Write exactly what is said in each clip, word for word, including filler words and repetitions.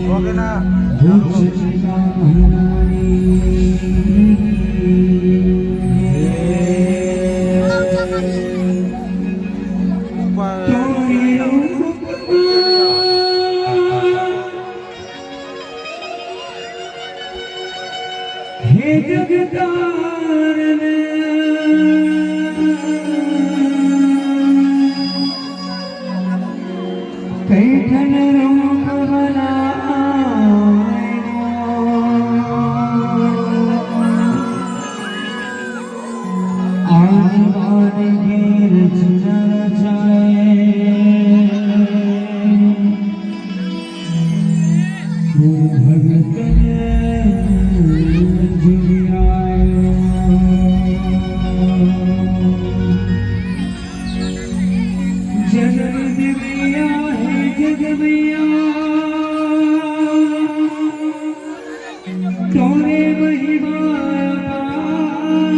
हो गया ना? ऊपर। हे जगतारण, कई ठन रूप बनाए। आन बान के रचना रचाए। गुरु भगतन जुग आयो। जन्म दिया है जग मैया, तोरे महिमा अपार।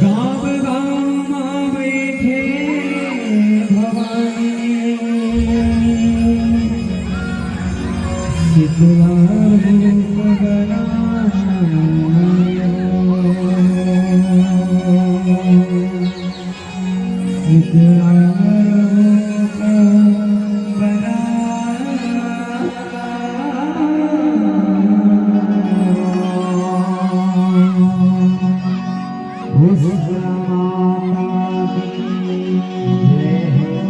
गाँव गाँव मा बैठे भवानी, शीतला रूप बनायो। शीतला रूप बनायो। उषा माता की जय हो।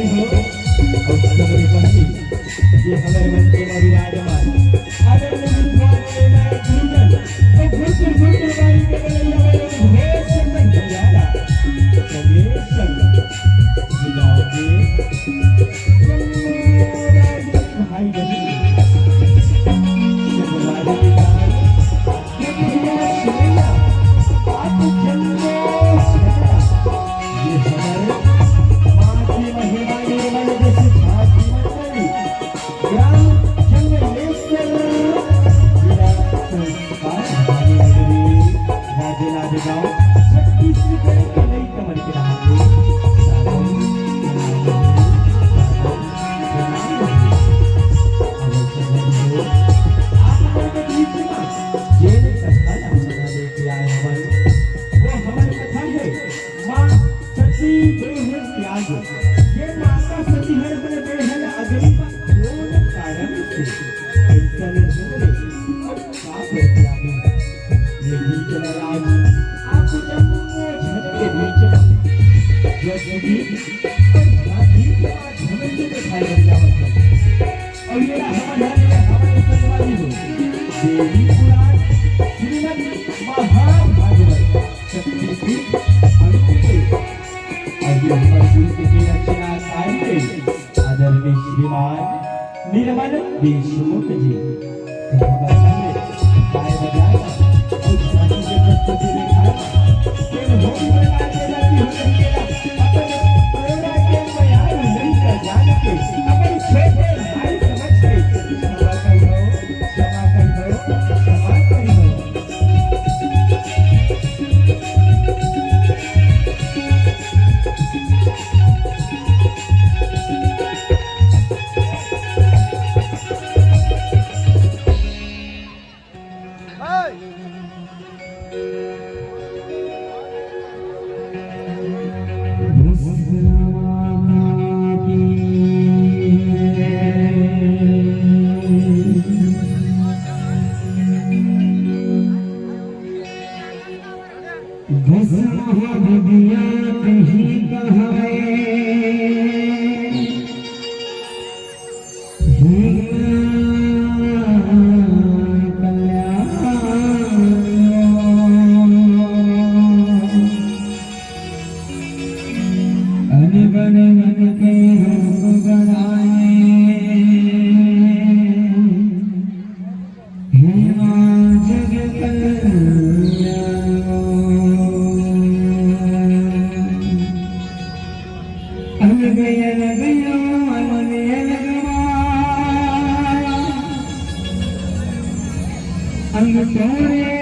अउ सबले पहिली ये हमर मंच म विराजमान आदरणीय विद्वान गुरुजन अउ गुरुकुल गुरुकुलबारी के बलैया वाले घोष संगीत वाला कमलेश संग जिला के भाई बहन संगवारी के साथ आप मन के बीच म जेन कथा ला हमन लेके आए हवन, वो हमर कथा हे माँ सती देह त्याग। ये माता सती हर अपने देह ला अग्नि म कोन कारण से अइसन धरे अउ का कर त्यागे? ये बीच म आज आप जम्मो झन के बीच म जो सुदीप अउ झांकी के आज हमन के दिखाई दे जावत हे। अउ ये हमन हर ये हमन संगवारी हो देवी पुराण श्रीमद् महाभागवत शक्तिपीठ अनुपे। अउ ये हमर गुरु के रचनाकारी आदरणीय श्रीमान निर्मल देशमुख जी। तो हमर संगे गाय बजाए अउ झांकी के प्रस्तुति दिखाए। तेन होली में लाल बेला की होली के ला अपन तोरा के मयारू लइका जान के, अपन छोटे भाई समझ के, क्षमा करिहो, क्षमा करिहो, क्षमा करिहो। भस्म हो विद्या कहीं कहाए। अंग तोरे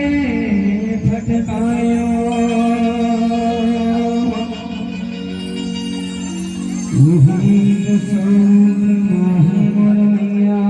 फटकायो। वही तो सोच माही मोर मैया।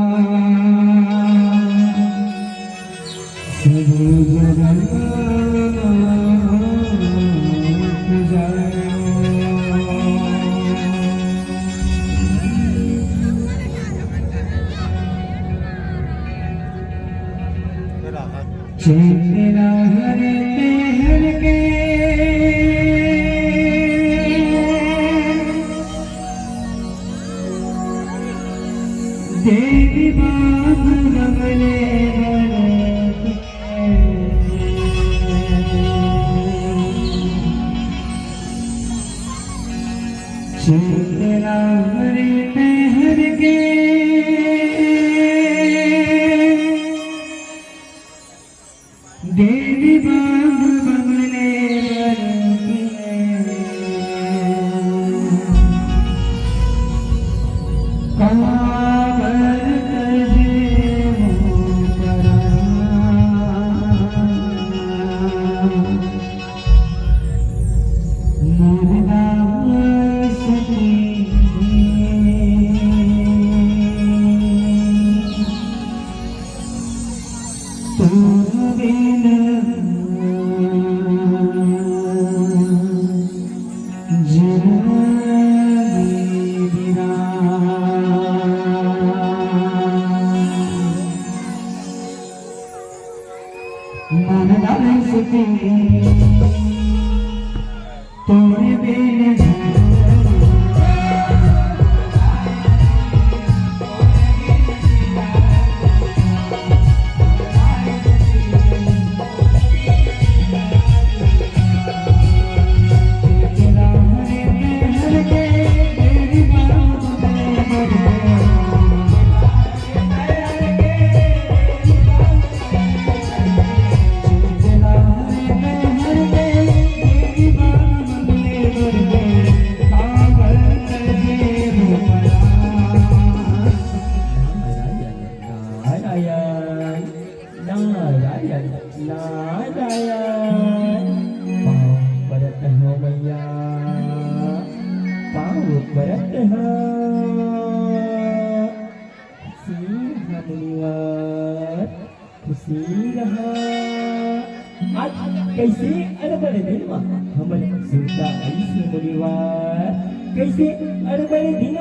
कइसे अड़बड़े दिन मा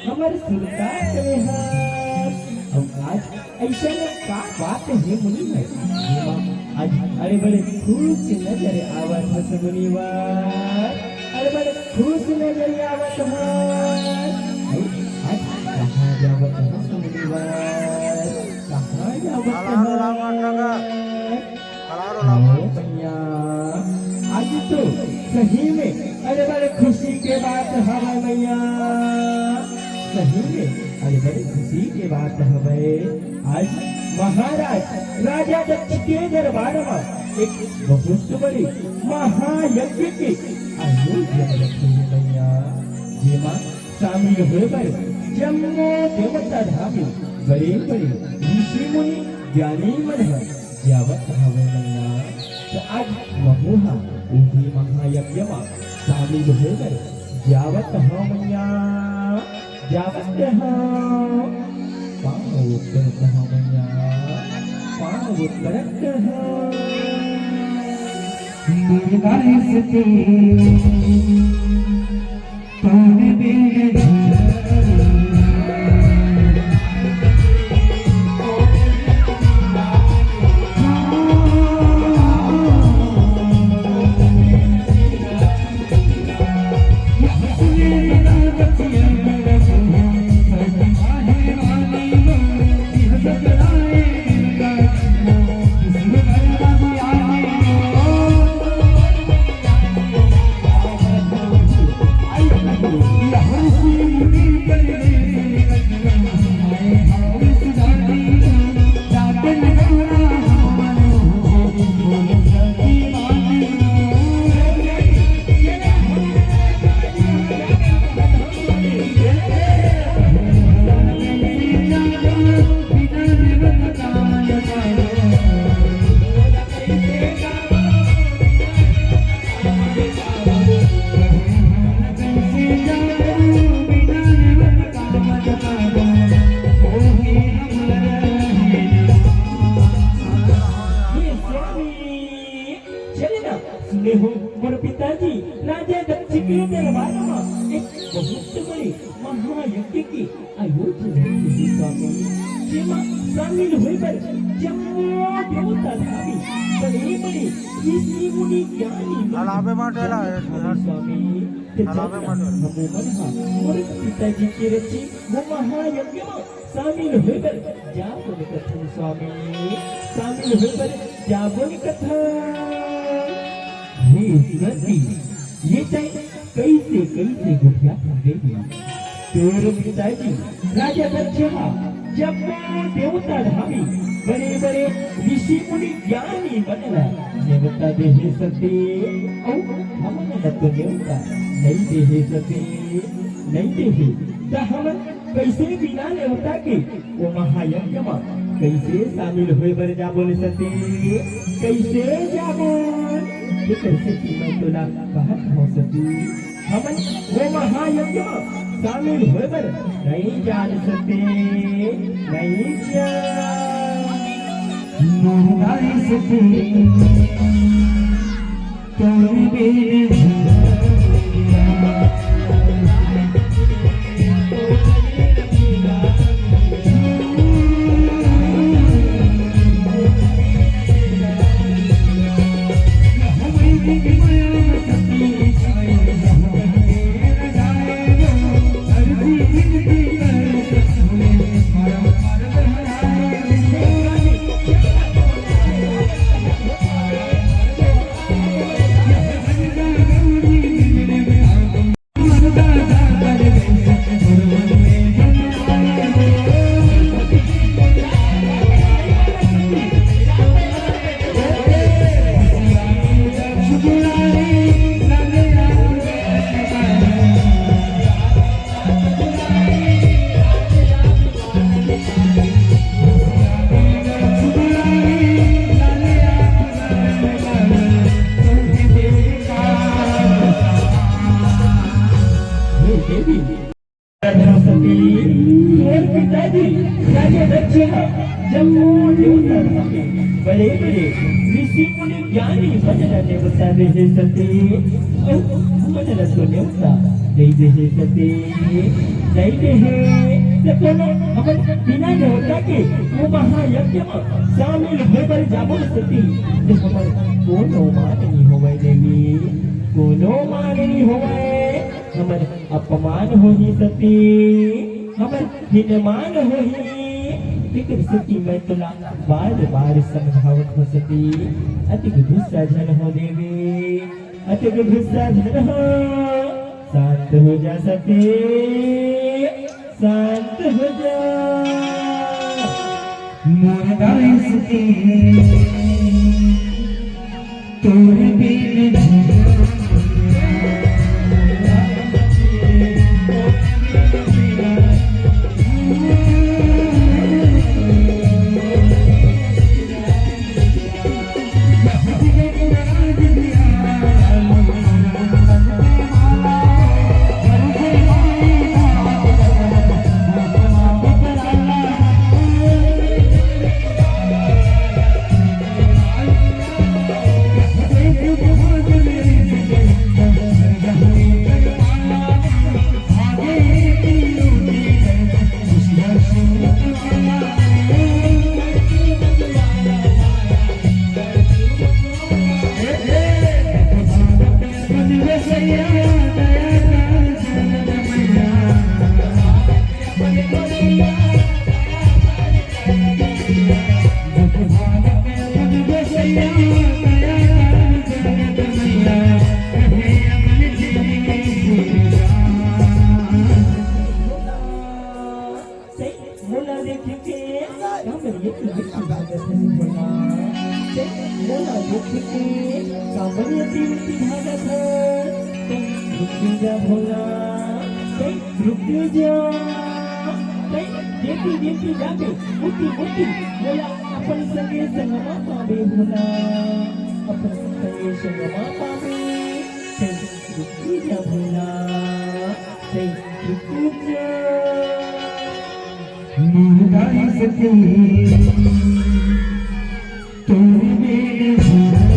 हमर सुरता चले हस। अउ आज अइसन का बात हे मुनि भाई, जेमा आज अड़बड़े खुश नजर आवत हस मुनिवर, अड़बड़े खुश नजर आवत हस। अउ आज कहाँ जावत हस मुनिवर, कहाँ जावत हस? खड़ा रहो, लाल बटन दबा। ओ भैया, आज तो सही में अड़बड़ खुशी के बात हवय भैया, सही में अड़बड़ खुशी के बात हवय। आज महाराज राजा दक्ष के दरबार मा एक बहुत बड़े महायज्ञ के आयोजन रखे हे भैया, जेमा शामिल होय बर जम्मो देवता धामी, बड़े-बड़े ऋषि मुनि, ज्ञानी मन ह जावत हवय भैया। त आज महू ह उही महायज्ञ म शामिल होय बर जावत हवं भैया, जावत हवं। पाँव परत हवं भैया, पाँव परत हवं। मुर्दा सती हे स्वामी, चले ना, सुने हो मोर पिताजी, राजा दक्ष के दरबार मा एक बहुत बड़े महायज्ञ के आयोजन होथे स्वामी, जेमा शामिल होय बर जम्मो देवता धामी, बड़े-बड़े ऋषि मुनि ज्ञानी मन हलावे माटे ला, हलावे स्वामी। ते हलावे चलना, माटे। हमू मन हा मोर पिताजी के रचित वो महायज्ञ मा शामिल होय बर जाबो न कथन स्वामी, शामिल होय बर जाबो न कथन। हे सती, ये तैं कइसे कइसे गोठियाथस देवी? तोर पिताजी राजा दक्ष ह जम्मो देवता धामी, बड़े बड़े ऋषि मुनि ज्ञानी मन ला नेवता देहे सती, अउ हमन ला तो नेवता नइ देहे सती, नइ देहे, त हमन कइसे बिना नेवता के वो महायज्ञ म कइसे शामिल होय बर जाबो न सती? कइसे जाबो? तेकर सेती मैं तोला कहत हंव सती, हमन वो महायज्ञ म शामिल होय बर नइ जान सती, नइ जान। मोर दाई सती, हे देवी, सरस्वती, तोर पिताजी राजा दक्ष ह जम्मो देवता धामी, बड़े बड़े ऋषि मुनि ज्ञानी मन ला नेवता देहे सती, अउ हमन ला तो नेवता नइ देहे सती, नइ देहे। त कोनो हमन बिना नेवता के वो महायज्ञ म शामिल होय बर जाबो सती, त हमर कोनो मान नइ होवय देवी, कोनो मान नइ होवय। हमर अपमान होही सती, हमर हिनमान होही। तेकर सती मैं तोला बार बार समझावत हो सती, अतिक गुस्सा झन हो देवी, अतिक गुस्सा झन हो। शांत हो जा सती, शांत हो जा। मोर दाई सती, तोर बिन जीना मोला देख के काबर ये तू मिट्टी भागत है भोला? ते मोला देख के काबर ये तू मिट्टी भागत है? ते रुक जा भोला, ते रुक जा। ते जेती जेती जाबे, ओती ओती मोला अपन संगे संगमा पाबे भोला, अपन संगे संगमा पाबे। ते रुक जा भोला, ते रुक जा। मुर्दा सती तोर बिन जीना।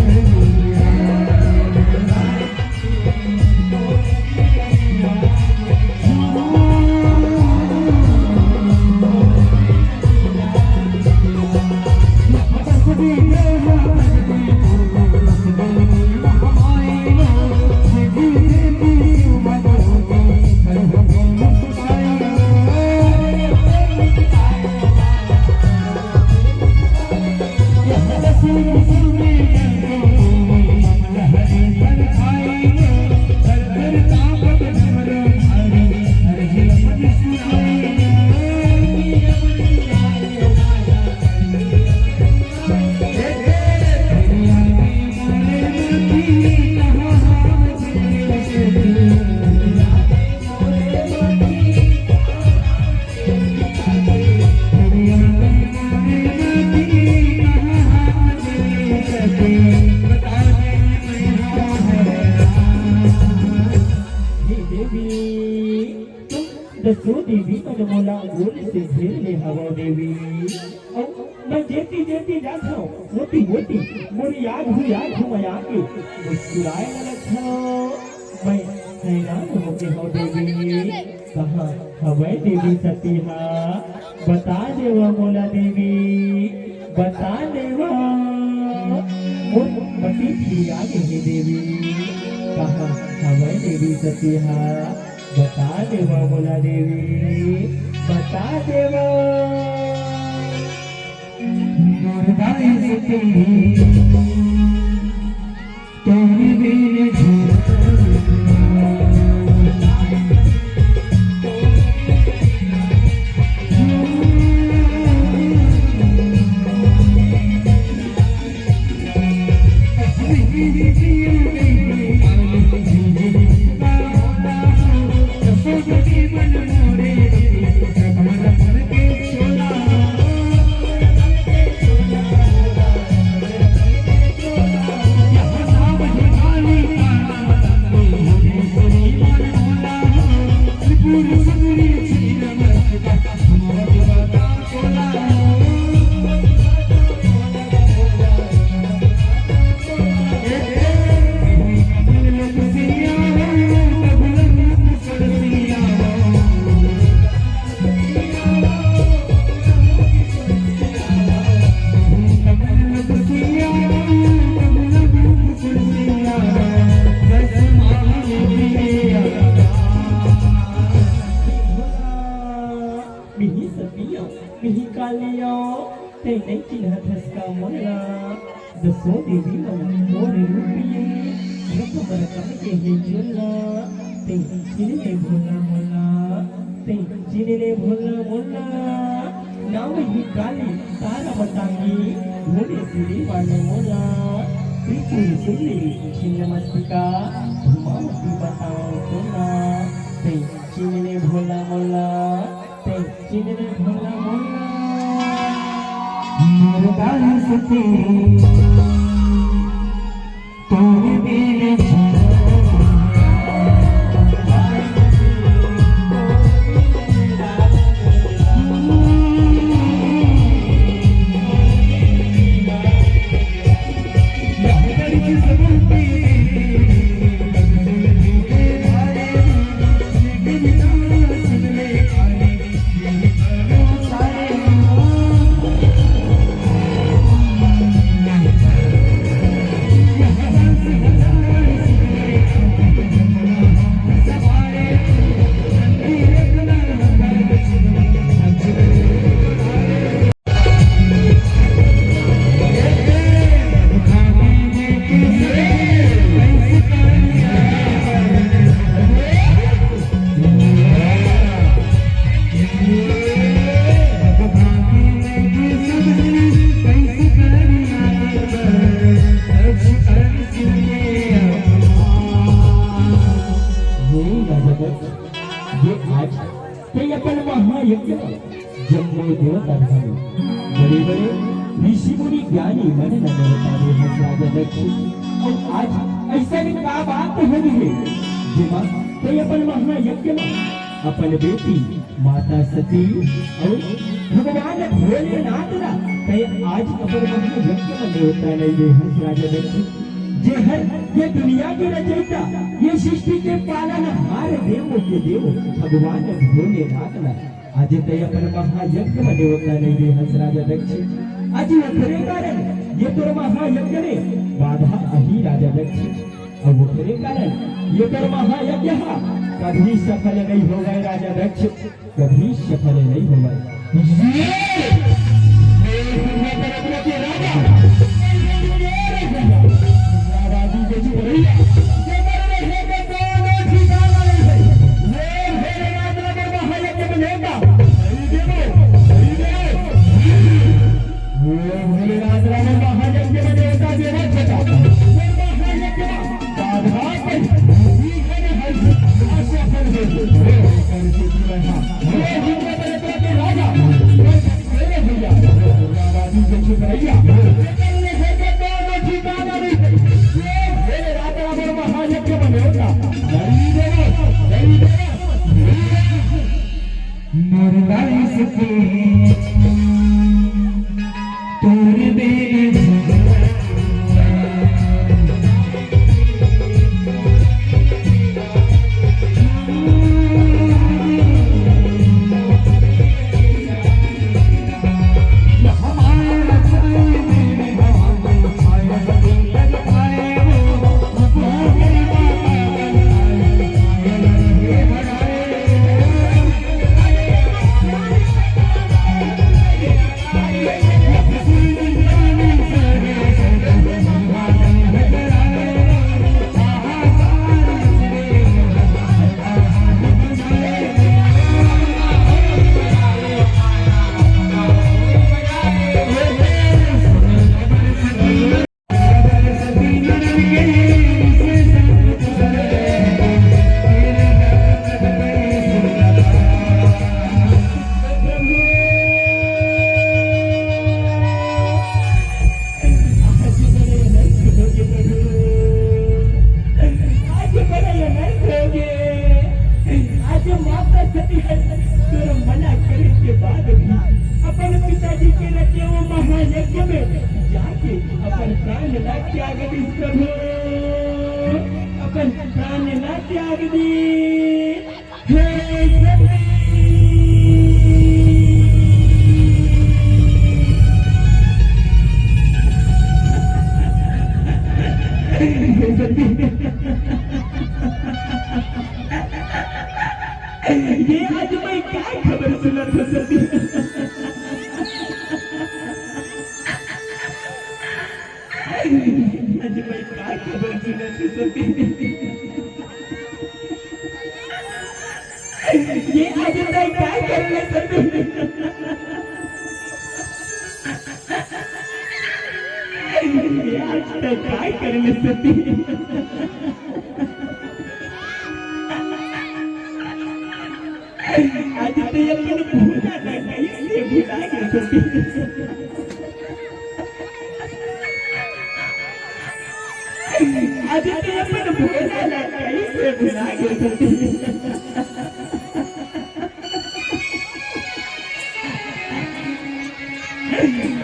हे देवी, तुम दसो देवी मन मोला गोल से घेर ले हवव देवी। अउ मैं जेती जेती जात हव, ओती ओती मोर याद हु याद हु मैं आके मुस्कुराए लगत हव। मैं हैरान होगे हव देवी, कहाँ हवय देवी सती हा? बता देवा मोला देवी, बता देवा। मोर पति फिर आगे हे देवी, कहाँ हवय देवी सती हा? बता देवा मोला देवी, बता देवा। मोर दाई सती तोर बिन जीना। ही कालिया, तैं नइ चिन्हत हस का मोला? दसो देवी मन मोर रूप ये, रूप बर कम के हे चोला। तैं चिन्ह ले भोला मोला, तैं चिन्ह ले भोला मोला। नाम ही काली तारा बतांगी, भोले सिरी वाले मोला। त्रिपुरी सुंदरी छिन्नमस्तिका, धूमावती बताओ तोला। तैं चिन्ह ले भोला मोला, तैं चिन्ह ले भोला मोला। मोर दाई सती, तोर बिन जीवन ये आज तैं अपन महायज्ञ म जम्मो देवता धामी, बड़े-बड़े ऋषि मुनि ज्ञानी मन ल नेवता दे हस राजा दक्ष। अउ आज अइसन का बात होगे हे, जेमा तैं अपन महायज्ञ म अपन बेटी माता सती अउ भगवान भोलेनाथ ला तैं आज अपन महायज्ञ म नेवता नइ दे हस राजा दक्ष। जेहर ये दुनिया के रचयिता, ये सृष्टि के पालनहार देवों के देव भगवान भोलेनाथ ला आज तैं अपन महायज्ञ म नेवता नइ दे हस राजा दक्ष। आज ओखरे कारण ये तोर महायज्ञ में बाधा आही राजा दक्ष। अउ ओखरे कारण ये तोर महायज्ञ ह कभी सफल नइ होवय राजा दक्ष, कभी सफल नइ होवय। ये भोलेनाथ राम महायज्ञ में देवता देवा छटा। वो महायज्ञ में बाधा पर जीवन हर आशा पर हो। वो कर के तू रहा। वो हिंद पर के राजा। वो तेरे भैया। राजा जी के चुप रहिया। लेकिन ये है कि दोनों ठिकाना नहीं। ये भोलेनाथ राम महायज्ञ में देवता। नहीं देवो, नहीं देवो। मोर दाई सती, तोर बिन जीवन आज माता सती ह तोर मना करे के बाद भी अपन पिताजी के रचे वो महायज्ञ में जाके अपन प्राण ला त्याग दिस प्रभु, अपन प्राण ला त्याग दिस। हे सती। ये आज मैं का खबर सुनत हों सती? आज तैं काय करे ले सती? आज तैं काय करे ले सती? आज तैं अपन भोला ला कइसे भुला गे सती? आज तैं अपन भोला ला कइसे भुला गे सती?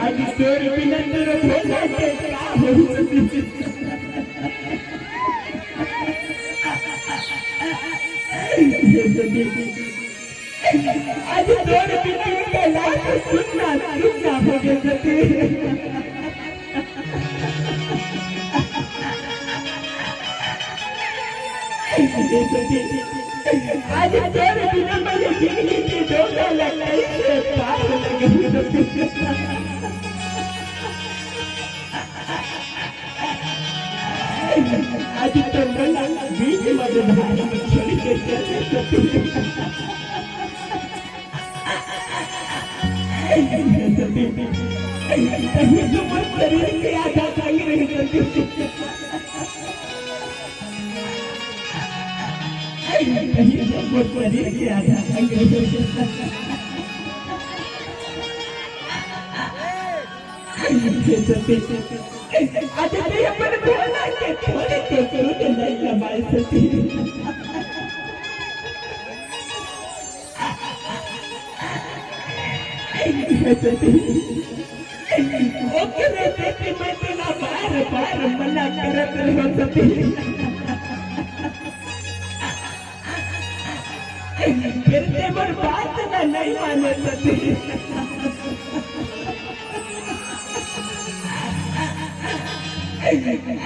आज तोर बिना तोर भोला के का होही सती? आज तोर बिना के लाश सुन्ना सुन्ना हो गे सती। आज तोर बिना मोर जिनगी के डोंगा ला कइसे पार लगही सती? आज तो मन बीच में धार में छोड़ के चले सती। सती, तहीं तो मोर शरीर के आधा अंग रहे सती। तहीं तो मोर शरीर के आधा अंग रहे सती। सती, आज तैं अपन भोला के थोड़े के सुध नइ लमाय सती। सती, ओकरे सेती मैं तोला बार बार मना करत रहेंव सती। फेर तैं मोर बात ला नइ माने सती।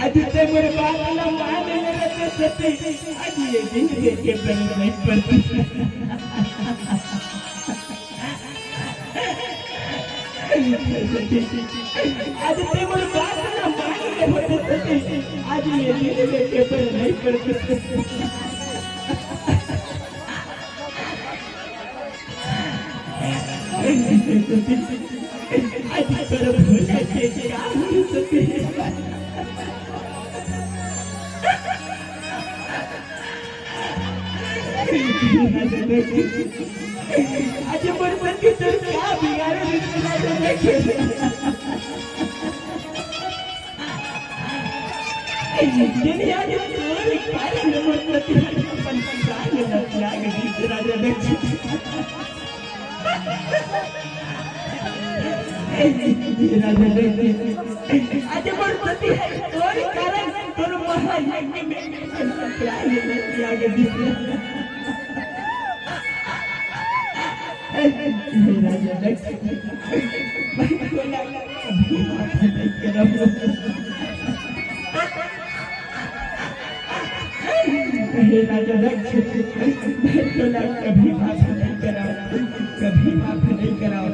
आज तैं मोर बात ला मान ले रहिते सती, आज ये दिन देखे बर नइ परतिस। आज तैं मोर बात ला मान ले होते सती, आज ये दिन देखे बर नइ परतिस। आज तोर भोला के का होही सती? आज मोर सती तोर का बिगाड़े रहिस राजा देखे। जेन आज तोर कारण मोर सती अपन प्राण ला त्याग दिस राजा देखे। राजा देखे। आज मोर सती ह तोर कारण तोर महायज्ञ में अपन प्राण ला त्याग दिस। राजा देखे। मैं तोला कभी माफ नइ करंव। हे राजा दक्ष, मैं तोला कभी माफ नइ करंव, कभी माफ नइ करंव।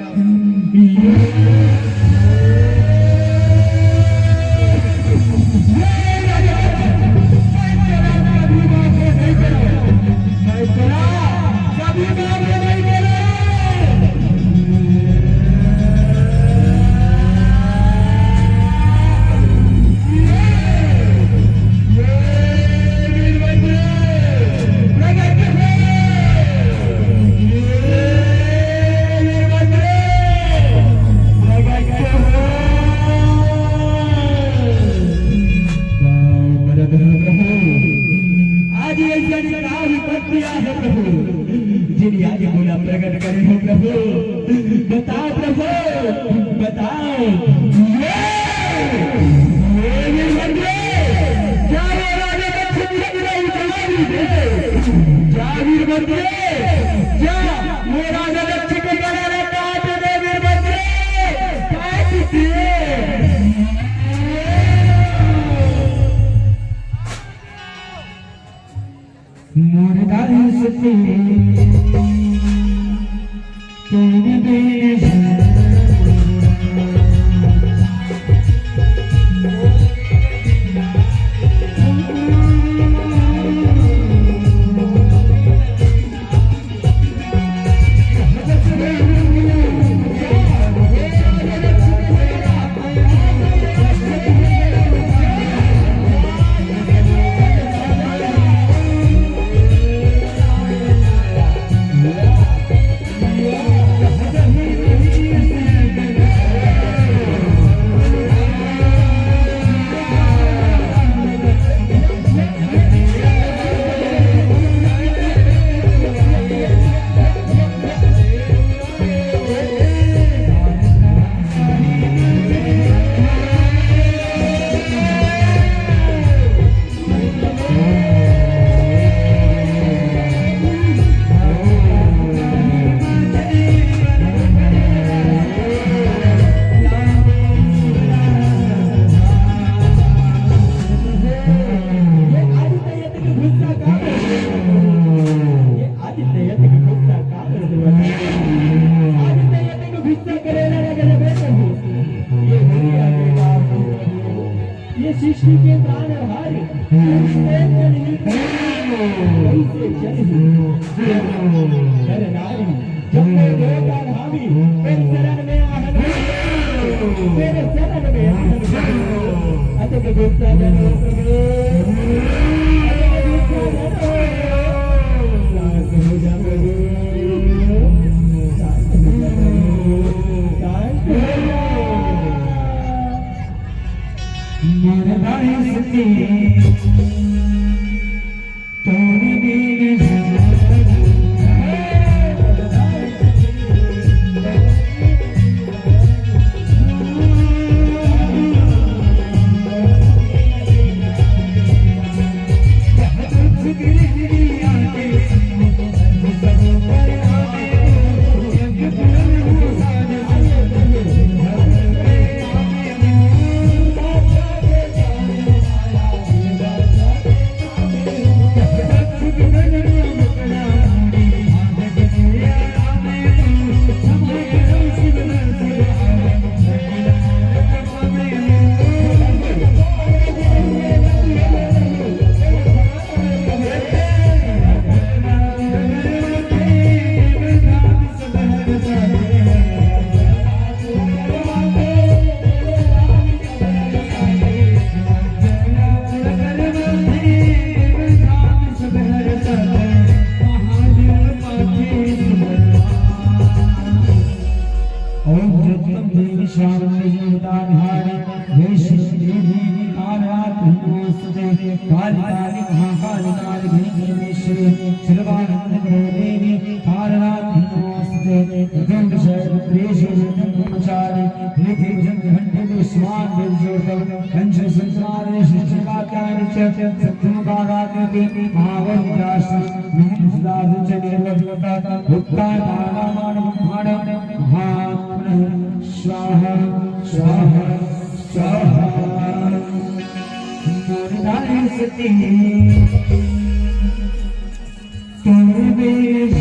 मैं तोला कभी माफ नइ करंव। आज अइसन का विपत्ति आय हे प्रभु, जेन आज मोला प्रगट करे हो प्रभु। बताव प्रभु, बताव। ये, ये वीरभद्र, जा वो राजा दक्ष के गदा उठा लीजे। जा वीरभद्र, जा वो राजा दक्ष के गदा ला काट दे वीरभद्र, काट दे। मोर दास के तेरी देन के प्राण हारी, कैसे चलही, कैसे चलही, नर नारी। जब मैं देवता धामी, तेरे शरण में आहन, तेरे शरण में आहन। अतक दुख का जन हो प्रभु, अतक दुख का जन हो। शांत हो जा प्रभु, शांत हो जा प्रभु, शांत हो जा। निर्दय सती तोर बिन ओम जगदम देवी शारदे देवता धारी वैष्णो देवी कालरात्रि नमोस्तुते। काली काली महाकाली काली भैरवेश्वरी सर्वानंद करो देवी कालरात्रि नमोस्तुते। प्रथम विषय पुत्रेश ब्रह्मचारी ऋद्धि भुजंग घंटे में समान बेल जोड़कर कंचन संसार में सृष्टि का कार्य च सत्युग का रात्रि महावरुद्राश्रम महम सुदास च निर्वहता उत्तर बालामान ब्रह्मांड महापुनः स्वाहा स्वाहा स्वाहा। मोर दाई सती तोर बेर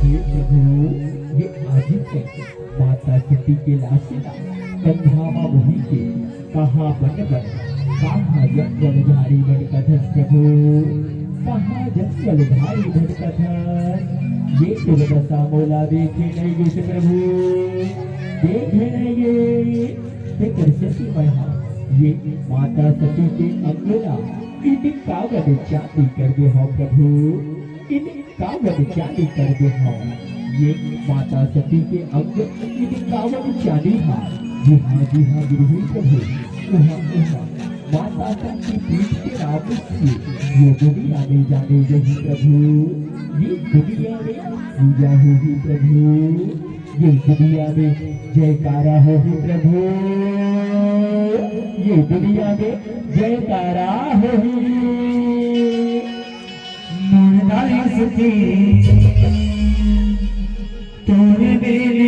हे प्रभु, ये आदित्य माता सती के लाश ला कंधा म बोही के कहाँ बन बन, कहाँ जंगल झाड़ी भटकत हस प्रभु, कहाँ जंगल झाड़ी भटकत हस। ये दुर्दशा मोला देखे नइ गिस प्रभु, देखे नइ गिस। तेकर सेती मैं हा ये माता सती के अंग ला इनिकावन चांदी कर दे हव प्रभु, इनिकावन चांदी कर दे हव। ये माता सती के अंग इनिकावन चांदी हा। जी हाँ, जी हाँ, बिल्कुल प्रभु। उहाँ, उहाँ माता सती पीठ के नाम से ये दुनिया में जाने जाही प्रभु, ये दुनिया में पूजा होही प्रभु। ये दुनिया में जयकारा होही प्रभु, ये दुनिया में जयकारा होही। मोर दाई सती तोर बेर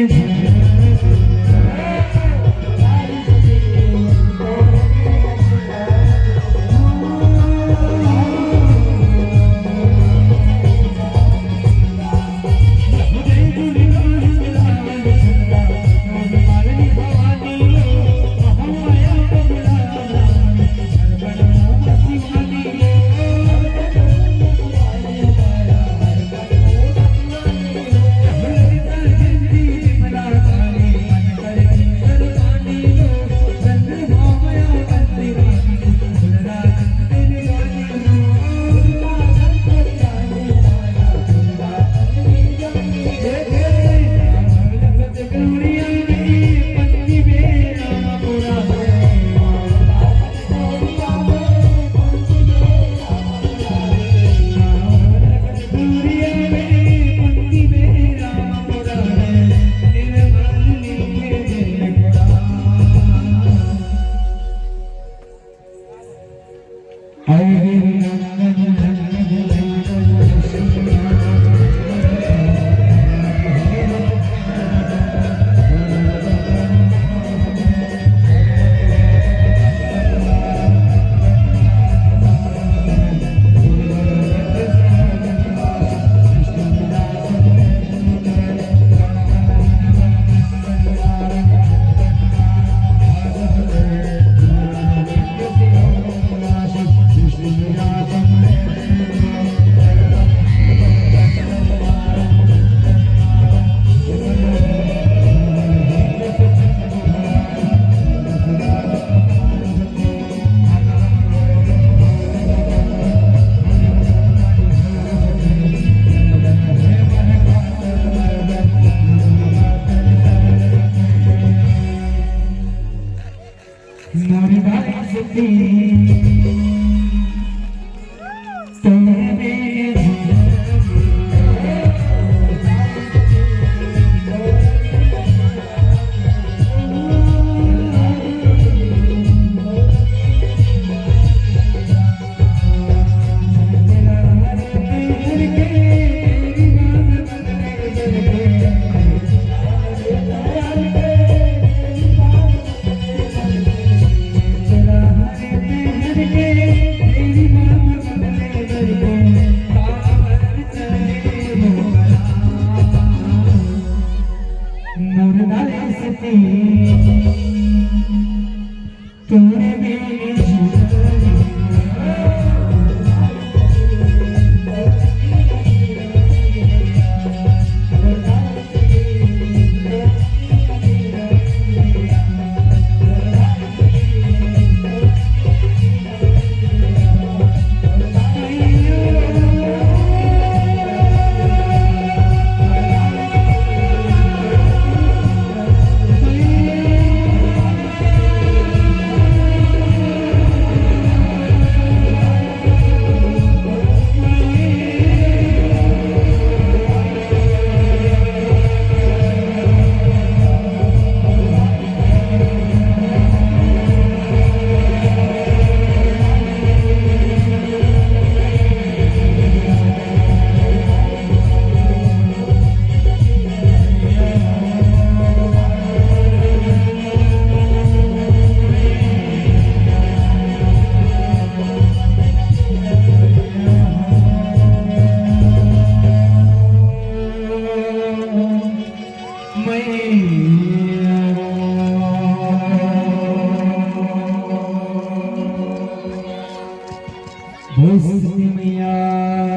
मैया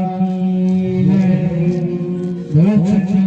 की जय। बोलो छठी